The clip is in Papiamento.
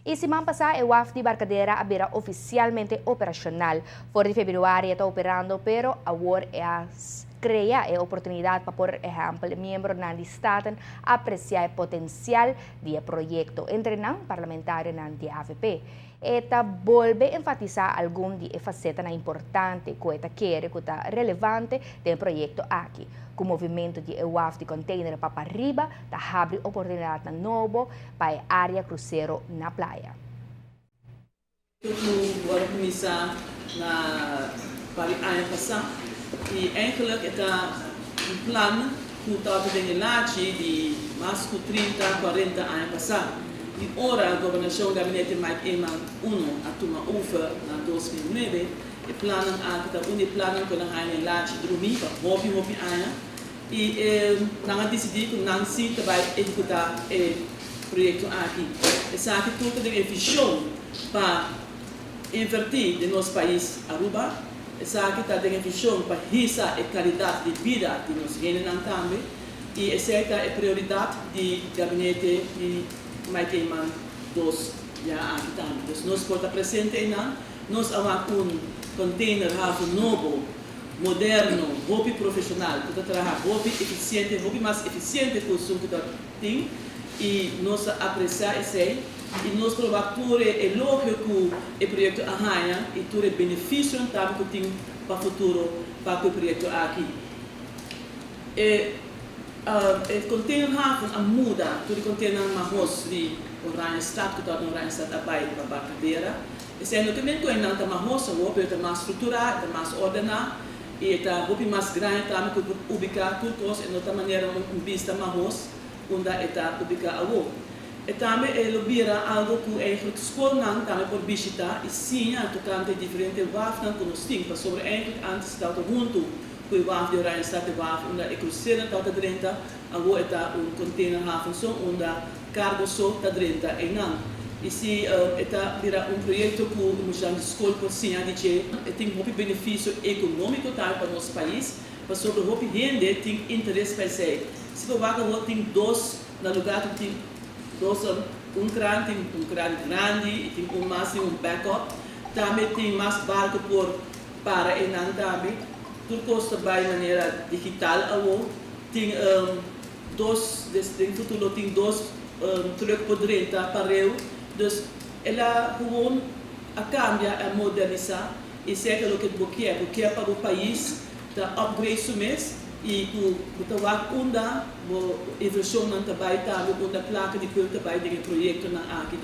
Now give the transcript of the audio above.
Y siman pasa e waf di Barcadera a bira oficialmente operacional. For di februari e ta operando, pero awor a crea e oportunidad pa, por ehempel, miembronan di Staten aprecia e potencial di e proyecto. Entre nan, parlamentarionan di AVP. E ta bolbe enfatisa algun di e facetanan importante cu e ta kere cu ta relevante den e proyecto aki. Cu movimento di e waf di container pa pariba, ta habri oportunidad nobo pa e area crucero na Playa. Cu a cuminsa na pa aña pasa y eigenlijk e ta un plan cu tabata den lachi di mas cu 30, 40 aña pasa. Y ora gobernacion gabinete Mike Eman 1 a tuma over na 2009, e plan aki ta un plan cu nan a lachi drumi pa hopi hopi aña y nan a dicidi cu nan si ta bay ehecuta e proyecto aki. Esaki tur ta e vision pa inverti den nos pais Aruba. Esaki ta e vision pa hisa e calidad di bida di nos hendenan tambe. Y esaki ta e prioridad di gabinete di Mike Eman 2 ya aki tambe. Anto, nos por ta presente ey, nos a un container haven nobo, moderno, hopi profesional, cu ta traha hopi eficiente, hopi mas eficiente cu esun cu tin, y nos a aprecia esey, y nos por mira tur elogio cu e proyecto a haya y tur e beneficio tambe cu tin pa futuro pa e proyecto aki. E container haven a muda, tur e container mahos di Oranjestad, cu ta na Oranjestad a bay pa Barcadera. Esey no kiermen cu nan ta mahos, e ta mas structura, ta mas ordena, y ta hopi mas grandi tambe cu ubica tur cos y no ta manera un bista mahos unda ta ubica awo. Y tambe e lo bira algo cu eigenlijk scolnan tambe por bishita y siña tocante diferente wafnan cu nos tin, pasobra eigenlijk antes tabata hunto cu e waf di Oranjestad, e waf unda e crucero ta drenta, awo ta un container haven so unda cargo so ta drenta eynan. Y si ta bira un proyecto cu muchanan di scol por siña di dje, tin hopi beneficio economico tambe pa nos pais, pasobra hopi hende tin interes pa esey. Si bo wak tin dos na lugar cu tin dos, un kraan, tin un kraan grandi y tin un mas, tin un backup. Tambe tin mas barco por para eynan tambe. Tur cos ta di manera digital awo. Tin dos, den futuro tin dos truck por drenta pareu. Dus el a gewoon a cambia, a modernisa y zeker loke bo kier, bo kier pa e pais ta upgrade su mes y cu bo ta wak unda bo inversionnan ta bay tambe, unda placa di pueblo ta bay den e proyectonan aki.